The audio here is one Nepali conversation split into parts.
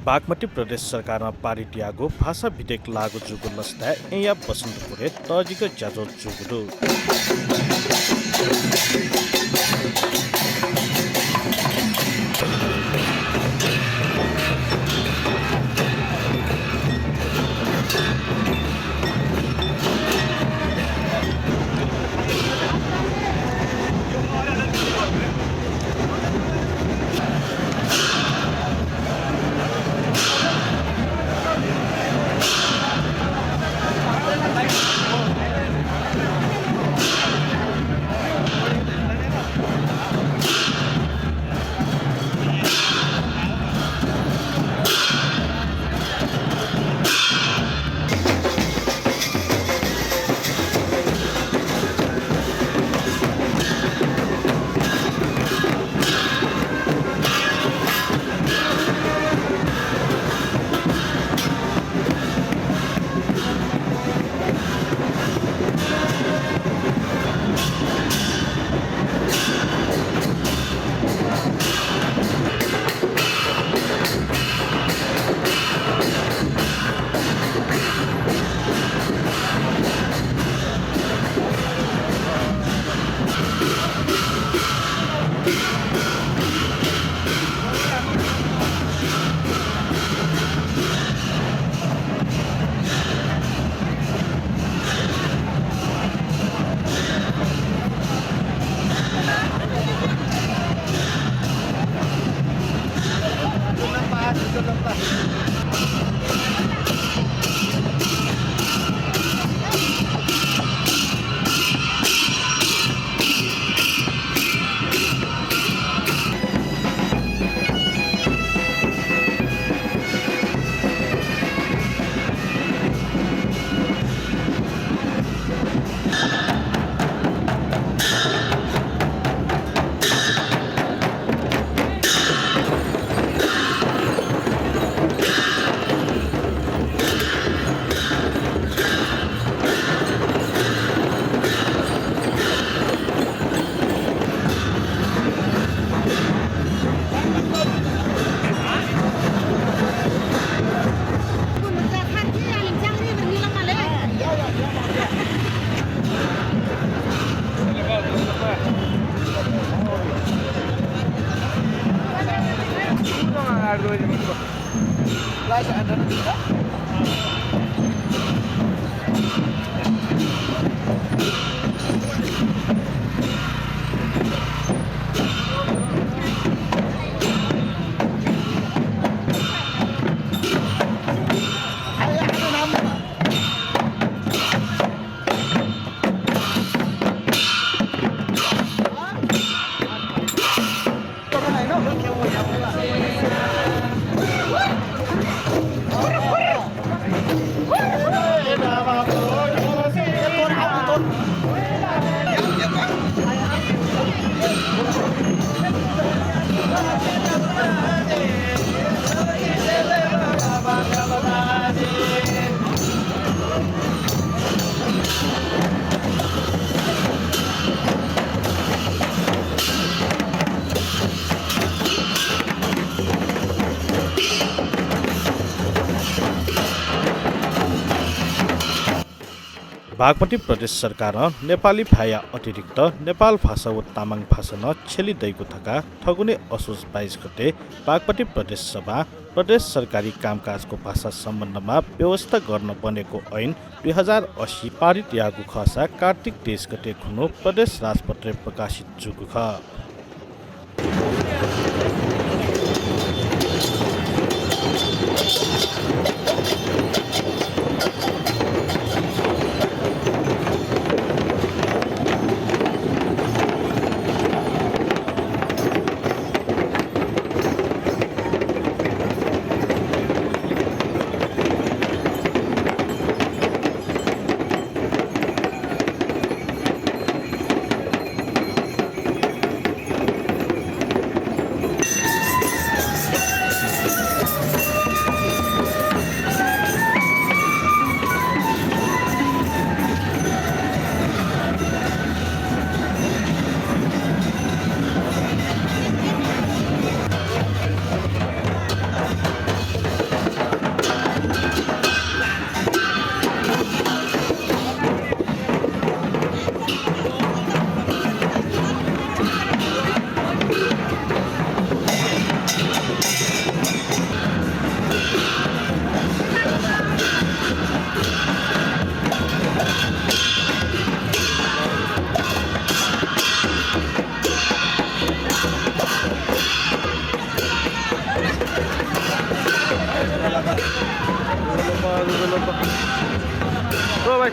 बागमती प्रदेश सरकारमा पारित भाषा विधेयक लागू जुगुलस्ता या बसन्तपुरे तजिक ज्याजो जुगुदु बागमती प्रदेश सरकारमा नेपाली भाया अतिरिक्त नेपाल भाषा व तामाङ भाषा न छेलिँदैको थका ठगुने असोज 22 गते बागमती प्रदेश सभा प्रदेश सरकारी कामकाजको भाषा सम्बन्धमा व्यवस्था गर्न बनेको ऐन 2080 पारित यागु खसा कार्तिक 23 गते खुनु प्रदेश राजपत्रे प्रकाशित जुगु ख ओ भाइ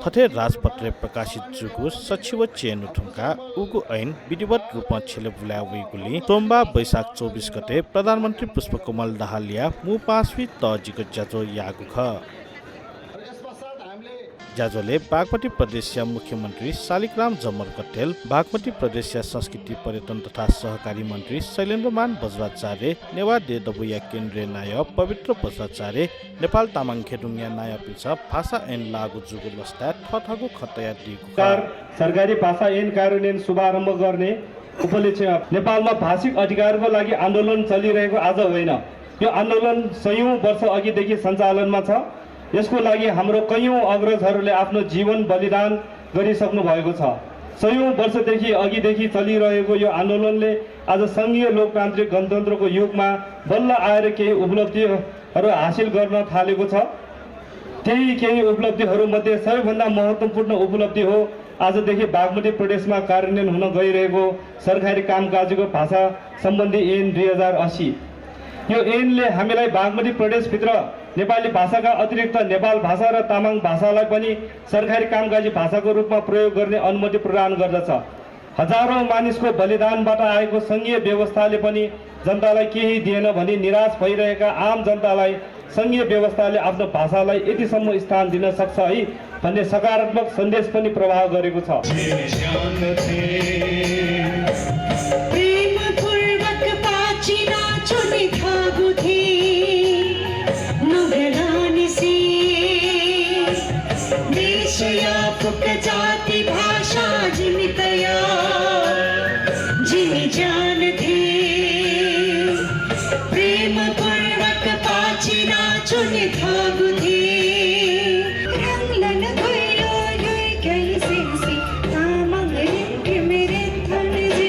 थथे राजपत्रे प्रकाशित जुगु सचिव चेन उठुङका उगु ऐन विधिवत रूपमा छेले बुलावेगुली तोम्बा वैशाख 24 गते प्रधानमन्त्री पुष्पकमल दाहालिया मु पाँचवी तजिको ज्याजो यागु ख ज्याजोले बागमती प्रदेशका मुख्यमन्त्री शालिग्राम जमर कटेल, बागमती प्रदेशका संस्कृति पर्यटन तथा सहकारी मन्त्री शैलेन्द्रमान बज्राचार्य, नेवा देदबुया केन्द्रीय नायब पवित्र बज्राचार्य, नेपाल तामाङ खेडुङया नायब पिछ भाषा ऐन लागू जुगु लस्ता ठठगु खतया दिगु सरकारी भाषा ऐन कार्यान्वयन शुभारम्भ गर्ने उपलक्ष्य नेपालमा भाषिक अधिकारको लागि आन्दोलन चलिरहेको आज होइन। यो आन्दोलन सयौं वर्ष अघिदेखि सञ्चालनमा छ। यसको लागि हाम्रो कयौं अग्रजहरूले आफ्नो जीवन बलिदान गरिसक्नु भएको छ। सयौं वर्षदेखि अघिदेखि चलिरहेको यो आन्दोलनले आज संघीय लोकतान्त्रिक गणतन्त्रको युगमा बल्ल आएर केही उपलब्धिहरू हासिल गर्न थालेको छ। केही उपलब्धिहरू मध्ये सबैभन्दा महत्त्वपूर्ण उपलब्धि हो आजदेखि बागमती प्रदेशमा कार्यान्वयन हुन गइरहेको सरकारी कामकाजको भाषा सम्बन्धी ऐन 2080। यो ऐनले हामीलाई बागमती प्रदेशभित्र नेपाली भाषाका अतिरिक्त नेपाल भाषा र तामाङ भाषालाई पनि सरकारी कामकाजी भाषाको रूपमा प्रयोग गर्ने अनुमति प्रदान गर्दछ। हजारौं मानिसको बलिदानबाट आएको संघीय व्यवस्थाले पनि जनतालाई केही दिएन भनी निराश भइरहेका आम जनतालाई संघीय व्यवस्थाले आफ्नो भाषालाई यतिसम्म स्थान दिन सक्छ है भन्ने सकारात्मक सन्देश पनि प्रवाह गरेको छ। जाति भाषा जिमितया जिमि जान थे प्रेम पूर्वक पाचिना चुनि थागु थे रंगलन गइलो युइ कैसे तामाङ रिंग मेरे थन जे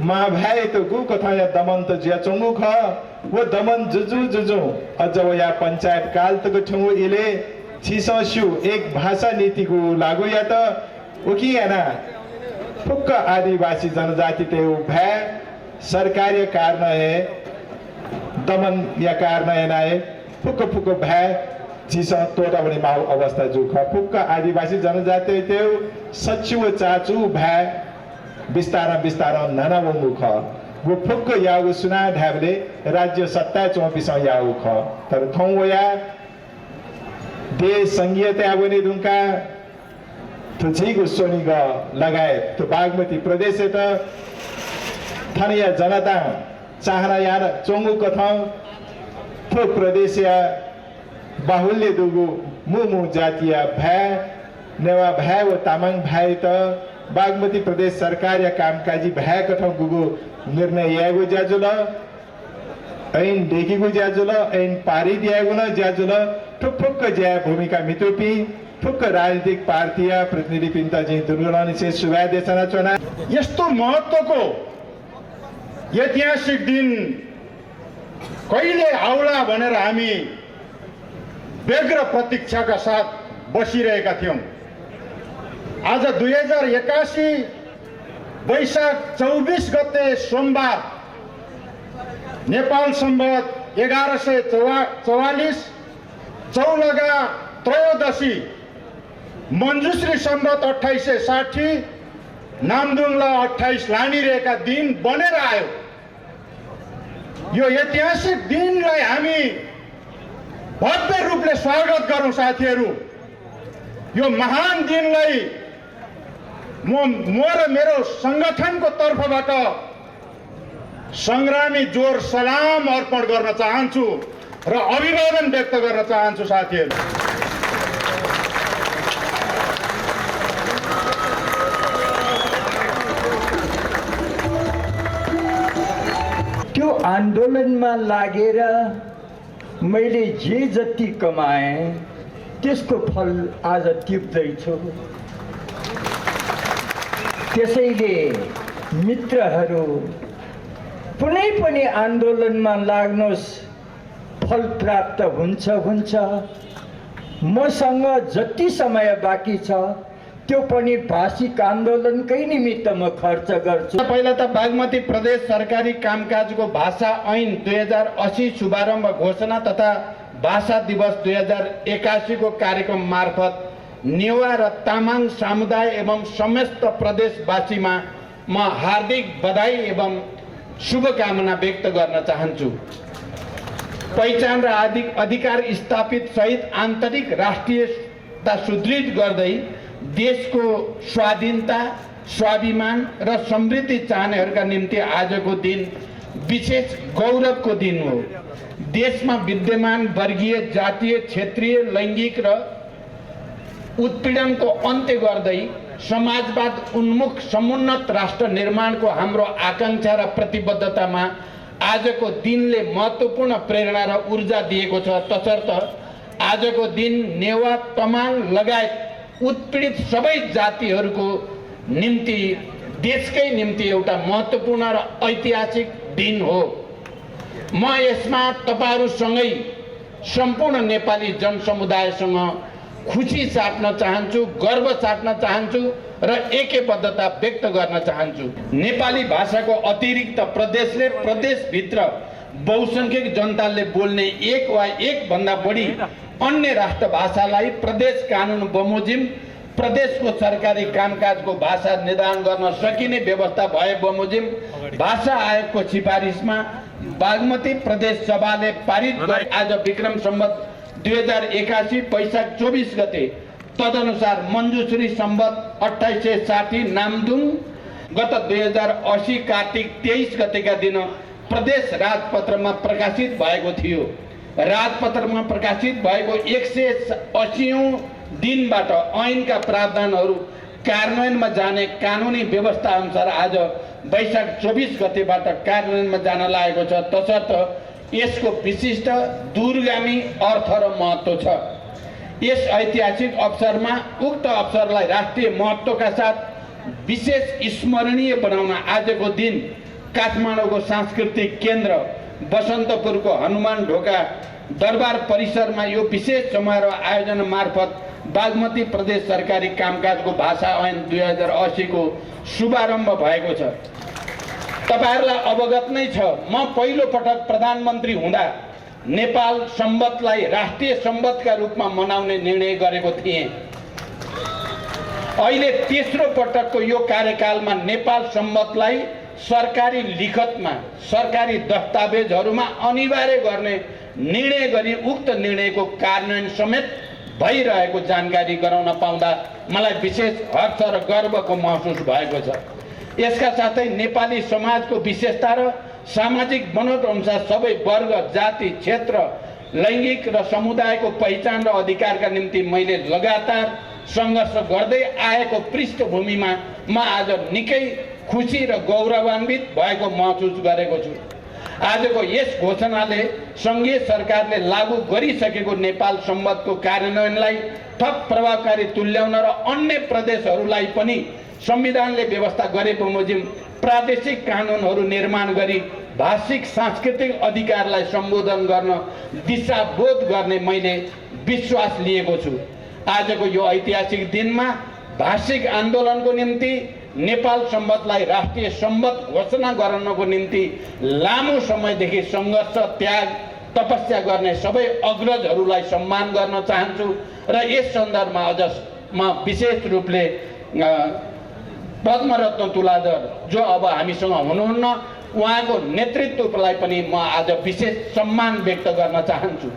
मा भाइ तो गु कथा या दमन त जिया चंगु ख वो दमन जुजु अझ वो या पंचायत काल तक छंगु इले छिसस्यु एक भाषा नीति को लागू या त उकी याना फुक्क आदिवासी जनजाति ते भय सरकारी कारण है दमन या कारण है नाए फुक्क भय चिसा तोटा बने माउ अवस्था जुख फुक्क आदिवासी जनजाति ते सचिव चाचु भय बिस्तारा नाना मुख वो फुक्क याउ सुना ढाबले राज्य सत्ता 24 याउ ख तर थौ या देश संघीयता बने दुंका तुझीको सोनिग लगायत तो बागमती प्रदेश त स्थानीय जनता चाहना यार चोंगु कथा तो प्रदेश या बाहुल्य दुगु मुमु जातीय भय नेवा भय व तामाङ भय त बागमती प्रदेश सरकार या कामकाजी भय कथा गुगु निर्णय यागु ज्याजुल ऐन देखिगु ज्याजुल ऐन पारित यागु न ज्याजुल ठुक्क ज्या भूमिका मितुपी ठुक्क राजनीतिक पार्टी प्रतिनिधि पिन्ता जी दुर्गुणानी से सुवाय देशना चुना यस्तो महत्त्वको ऐतिहासिक दिन कहिले आउला भनेर हामी व्यग्र प्रतीक्षाका साथ बसिरहेका थियौं। आज 2081 वैशाख 24 गते सोमबार नेपाल सम्वत 1144 चौलगा त्रयोदशी मञ्जुश्री सम्वत 2860 नामदुङला 28 लानिरहेका दिन बनेर आयो। यो ऐतिहासिक दिनलाई हामी भव्य रूपले स्वागत गरौँ साथीहरू। यो महान दिनलाई म र मेरो संगठनको तर्फबाट संग्रामी जोर सलाम अर्पण गर्न चाहन्छु र अभिवादन व्यक्त गर्न चाहन्छु साथीहरू। त्यो आन्दोलनमा लागेर मैले जे जति कमाएँ त्यसको फल आज टिप्दैछु। त्यसैले मित्रहरू कुनै पनि आन्दोलनमा लाग्नुहोस्, फल प्राप्त हुन्छ। मसँग जति समय बाँकी छ त्यो पनि भाषिक आन्दोलनकै निमित्त म खर्च गर्छु। पहिला त बागमती प्रदेश सरकारी कामकाजको भाषा ऐन 2080 शुभारम्भ घोषणा तथा भाषा दिवस 2081 को कार्यक्रम मार्फत नेवा र तामाङ समुदाय एवं समस्त प्रदेशवासीमा म हार्दिक बधाई एवं शुभकामना व्यक्त गर्न चाहन्छु। पहिचान र अधिकार स्थापित सहित आन्तरिक राष्ट्रियता सुदृढ गर्दै देशको स्वाधीनता, स्वाभिमान र समृद्धि चाहनेहरूका निम्ति आजको दिन विशेष गौरवको दिन हो। देशमा विद्यमान वर्गीय, जातीय, क्षेत्रीय, लैङ्गिक र उत्पीडनको अन्त्य गर्दै समाजवाद उन्मुख समुन्नत राष्ट्र निर्माणको हाम्रो आकांक्षा र प्रतिबद्धतामा आजको दिनले महत्त्वपूर्ण प्रेरणा र ऊर्जा दिएको छ। तसर्थ आजको दिन नेवा, तमाङ लगायत उत्पीडित सबै जातिहरूको निम्ति, देशकै निम्ति एउटा महत्त्वपूर्ण र ऐतिहासिक दिन हो। म यसमा तपाईहरुसँगै सम्पूर्ण नेपाली जनसमुदायसँग खुसी साट्न चाहन्छु, गर्व साट्न चाहन्छु र एकबद्धता व्यक्त गर्न चाहन्छु। नेपाली भाषाको अतिरिक्त प्रदेशले प्रदेशभित्र बहुसंख्यक जनताले बोल्ने एक वा एक भन्दा बढी अन्य राष्ट्र भाषालाई प्रदेश कानुन बमोजिम प्रदेशको सरकारी कामकाजको भाषा निर्धारण गर्न सकिने व्यवस्था भए बमोजिम भाषा आयोगको सिफारिसमा बागमती प्रदेश सभाले पारित गरे। आज विक्रम सम्वत 2081 वैशाख 24 गते तदनुसार मञ्जुश्री सम्वत 2860 नामदुङ गत 2080 कार्तिक 23 गतेका दिन प्रदेश राजपत्रमा प्रकाशित भएको थियो। राजपत्रमा प्रकाशित भएको 180औं दिनबाट ऐनका प्रावधानहरू कार्यान्वयनमा जाने कानुनी व्यवस्था अनुसार आज वैशाख 24 गतेबाट कार्यान्वयनमा जान लागेको छ। तसर्थ यसको विशिष्ट दूरगामी अर्थ र महत्त्व छ। यस ऐतिहासिक अवसरमा उक्त अवसरलाई राष्ट्रिय महत्त्वका साथ विशेष स्मरणीय बनाउन आजको दिन काठमाडौँको सांस्कृतिक केन्द्र बसन्तपुरको हनुमान ढोका दरबार परिसरमा यो विशेष समारोह आयोजना मार्फत बागमती प्रदेश सरकारी कामकाजको भाषा ऐन 2080 को शुभारम्भ भएको छ। तपाईहरुलाई अवगत नै छ, म पहिलो पटक प्रधानमन्त्री हुँदा नेपाल सम्वतलाई राष्ट्रिय सम्वतका रूपमा मनाउने निर्णय गरेको थिएँ। अहिले तेस्रो पटकको यो कार्यकालमा नेपाल सम्वतलाई सरकारी लिखतमा, सरकारी दस्तावेजहरूमा अनिवार्य गर्ने निर्णय गरी उक्त निर्णयको कार्यान्वयन समेत भइरहेको जानकारी गराउन पाउँदा मलाई विशेष हर्ष र गर्वको महसुस भएको छ। यसका साथै नेपाली समाजको विशेषता र सामाजिक बनोट अनुसार सबै वर्ग, जाति, क्षेत्र, लैङ्गिक र समुदायको पहिचान र अधिकारका निम्ति मैले लगातार सङ्घर्ष गर्दै आएको पृष्ठभूमिमा म आज निकै खुसी र गौरवान्वित भएको महसुस गरेको छु। आजको यस घोषणाले सङ्घीय सरकारले लागू गरिसकेको नेपाल सम्वतको कार्यान्वयनलाई थप प्रभावकारी तुल्याउन र अन्य प्रदेशहरूलाई पनि संविधानले व्यवस्था गरे बमोजिम प्रादेशिक कानुनहरू निर्माण गरी भाषिक सांस्कृतिक अधिकारलाई सम्बोधन गर्न दिशाबोध गर्ने मैले विश्वास लिएको छु। आजको यो ऐतिहासिक दिनमा भाषिक आन्दोलनको निम्ति नेपाल सम्वतलाई राष्ट्रिय सम्वत घोषणा गराउनको निम्ति लामो समयदेखि सङ्घर्ष, त्याग, तपस्या गर्ने सबै अग्रजहरूलाई सम्मान गर्न चाहन्छु र यस सन्दर्भमा अझ म विशेष रूपले पद्मरत्न तुलाधर जो अब हामीसँग हुनुहुन्न उहाँको नेतृत्वलाई पनि म आज विशेष सम्मान व्यक्त गर्न चाहन्छु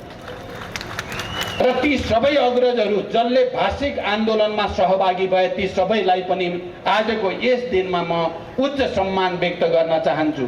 र ती सबै अग्रजहरू जसले भाषिक आन्दोलनमा सहभागी भए ती सबैलाई पनि आजको यस दिनमा म उच्च सम्मान व्यक्त गर्न चाहन्छु।